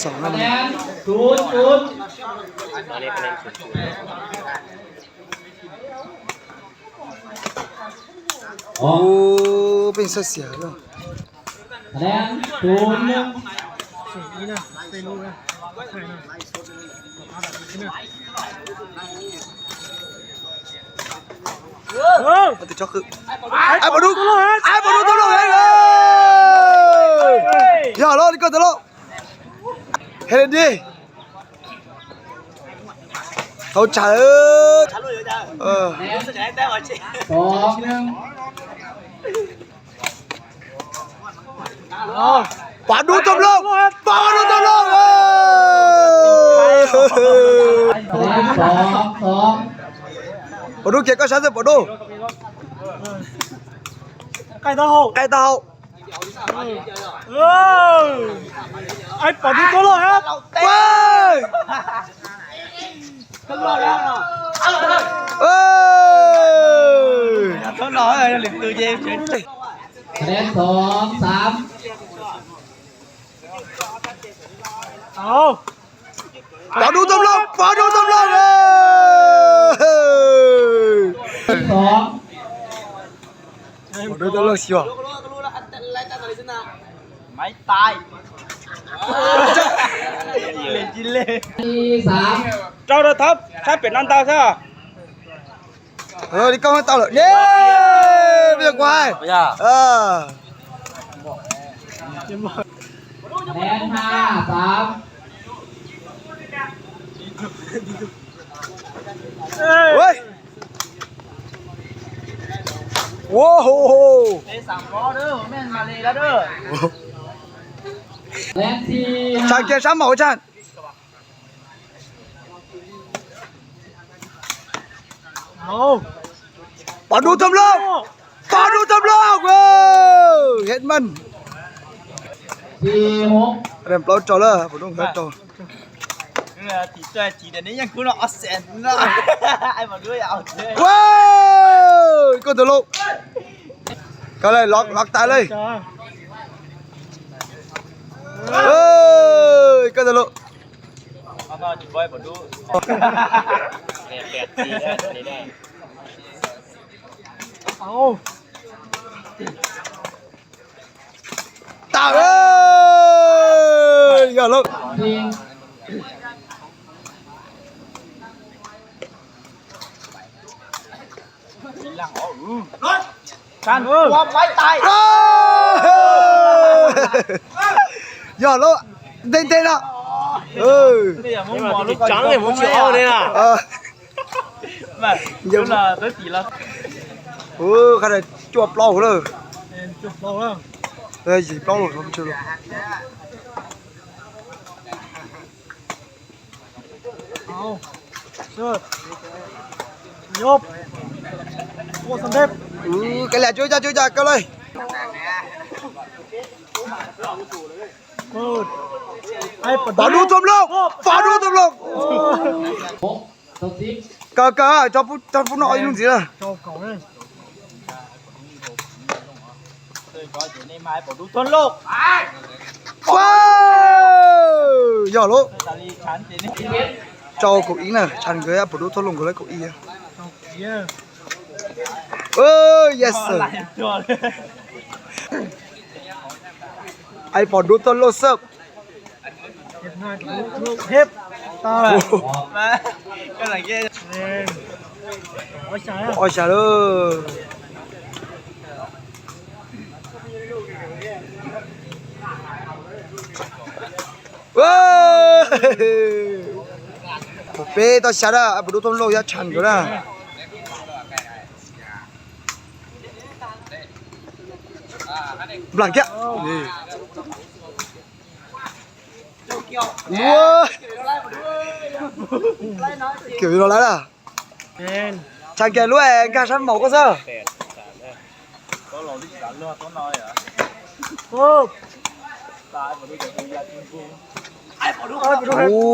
ສອງ ຄະແນນສູນສູນ. ໂອ້ ເປັນເສຍເນາະ. ຄະແນນສູນໜຶ່ງ. ເອີ ມັນຕິດຈອກຄື ໄອ້ປາດຸ ໄອ້ປາດຸ ຕົວລົງ ເອີ ຢ່າລອດ ກໍຕົວລົງ ເຮັດດີ ເຂົ້າໃຈ ເອີ ສອງໜຶ່ງ. ປາດຸ ຕົວລົງ ປາດຸ ຕົວລົງ ເອີ ສອງສອງ. ປາດຸ ເກັບກໍຊັ້ນ ປາດຸ ໃກ້ເຕົ້າ ໃກ້ເຕົ້າ. ເອີ ໄອ້ປາດຸ ຕົວລົງ ເອີ ເອີ ຄະແນນສອງສາມ. ເອົາ ປາດຸ ຕົວລົງ ປາດຸ ຕົວລົງ ເອີ ສອງ. ໄມ້ຕາຍ ເລຈິເລ ສາມ. ເຈົ້າລະທັບ ຖ້າເປັນອັນຕາຊາ ເອີ ນີ້ກໍເອົາລະ ເຢ້ ຮຽກວ່າ ເອີ ແມ່ນ ຫ້າສາມ. ເຮີ້ຍ ໂອ້ໂຫ ເຕະສາມລໍ້ເດີ ແມ່ນມາເລແລ້ວເດີ ແລນທີ່ ຊ່າງກຽມຊ້ຳເໝົາ ຈານ ເອົາ ປາດຸ ຕົວລົງ ປາດຸ ຕົວລົງ ເອີ ເຮັດມັນ ສີ່ຫົກ. ເລີ່ມເປົ່າຈໍເລີຍ ປາດຸ ເລີ່ມເປົ່າ ເອີ ຕີເຕີ ຕີດຽວນີ້ຍັງຄູເນາະ ເອົາແສນເນາະ ໄອ້ໝໍດ້ວຍເອົາເລີຍ ເວີ້ຍ ກໍຕົວລົງ ກໍເລີຍ ລັອກ ລັອກຕາຍເລີຍ ເອີ ກໍຕົວລົງ ເອົາມາຈິບອຍບໍ່ດູ ແປດສີ່ໄດ້ ຕົວນີ້ໄດ້ ເອົາ ຕາເອີຍ ຢ່າລົງ ຫຼັງອອກ ການຄວາມໄວ້ຕາຍ ເອີ ຢ່າລົງ ເດັ່ງໆ ເນາະ ເອີ ຈັງເລີຍ ຜົມຊິເອົາເລີຍນະ ເອີ ມາ ເດີລະ ເດີຕີລະ ເອີ ຂະໜາດຈວບເລົ່າເລີຍ ແມ່ນ ຈວບເລົ່າເລີຍ ເອີ ຊິເປົ່າເລີຍ ເອົາ ເສີບ ຍົບ ໂອ້ ສຳເລັດ ອື ກັນແຫຼະ ຈຸ້ຍຈ້າ ຈຸ້ຍຈ້າ ເອົາເລີຍ ເປີດ ໄອ້ປາ ປາດຸ ດຸ ຕົວລົງ ປາດຸ ຕົວລົງ ໂອ້ ຫົກຕໍ່ສິບ ກະ ກະ ເຈົ້າຜູ້ ເຈົ້າຜູ້ນ້ອຍລຸງຊິລະ ເຈົ້າເກົ່າເລີຍ ເອີ ກໍເດນີ້ມາໃຫ້ປາດຸ ທົນໂລກ ວ້າວ ຢ່າໂລ ຕາລີ ຊານເດນີ້ ເຈົ້າເກົ້າອີນະ ຊານເກີຍ ປາດຸ ທົນໂລກ ກໍເລີຍເກົ້າອີ ເອີ ເອີ yes sir ໄອ້ປາດຸ ທົນໂລກ ເສີບ ເຮັບໜ້າ ເຮັບຕາ ມາ ກຳລັງແກ້ ໂອ້ຍ ສາຍ ໂອ້ຍ ສາຍເດີ ເວີ້ຍ ເປ ຕາຊາດາ ອາ ປາດຸ ທົນໂລກ ຢ່າຊັນກໍໄດ້ ບລັກ ນີ້ ໂອ້ຍ ເກີດເປັນອອນລາຍລະ ແມ່ນ ຊ່າງແກ່ລວຍ ກາຊ່າງເມົາກໍເຊີ ໂອ້ ໂອ້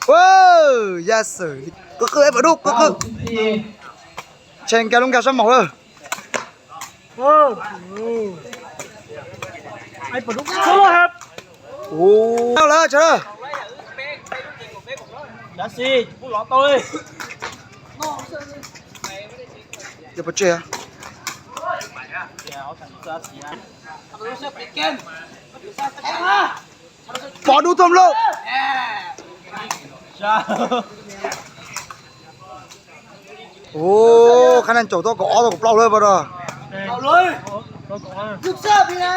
ເວີ້ຍ yes sir ກໍຄືໄອ້ປາດຸ ກໍຄື Chen kéo lông kéo sắp mỏng lơ. Ơ. Anh Bảo Dũng thua hả? Ồ. Sao lơ, sao lơ? Đá xì, phút ló tôi. Giờ bắt chơi à? Bỏ đủ tôm lô. Sao? ໂອ້ ຄະແນນເຈົ້າຕົວກໍອອກຕົວກໍເປົ່າເລີຍບໍ່ດອກ ເອົາເລີຍ ລູກເສີບນີ້ນະ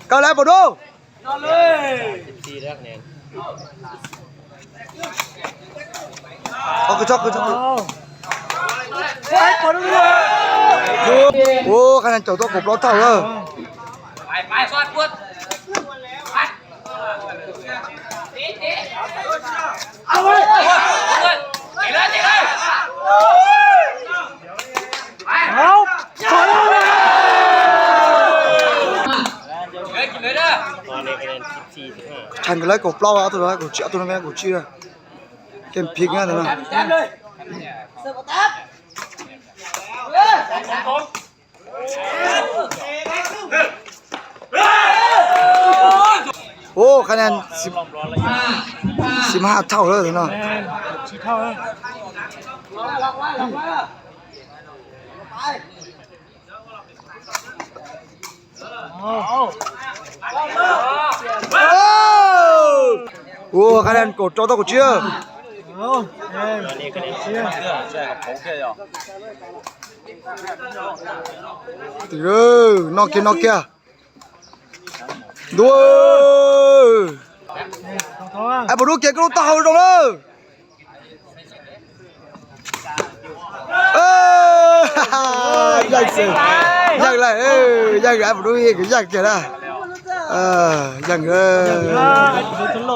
ເອົາແລ້ວບໍ່ດູ ເອົາເລີຍ ສິບສີ່ແລ້ວຄະແນນ ເອົາຄືຊອກຄືຊອກ ໂອ້ ຄະແນນເຈົ້າຕົວກໍເປົ່າເລີຍ ໄປ ໄປ ຊອດພຸດ Chắn cái lấy của Plau à, tôi nói của chị, tôi nói của chị đây. Kem pik á, tôi nói. ໂອ້ ຄະແນນສິບ ສິບຫ້າເທົ່າເລີຍເນາະ ແມ່ນ ສິບເທົ່າເລີຍ ໂອ້ ຄະແນນໂກດຈໍຕ້ອງໂກດເຊຍ ໂອ້ ເອີ ເຊຍ ຕິເດີ ນອກເກຍ ນອກເກຍ ໂດຍ ເອີ ເອົາ ໄອ້ບໍ່ດູເກຍກໍຕ້ອງເອົາລົງເດີ ເອີ ຍັງເສີ ຍັງໄດ້ ເອີ ຍັງໄດ້ ໄອ້ບໍ່ດູເອງກໍຍັງເກຍນະ ເອີ ຍັງ ເອີ ໄອ້ບໍ່ດູຕົວໂລ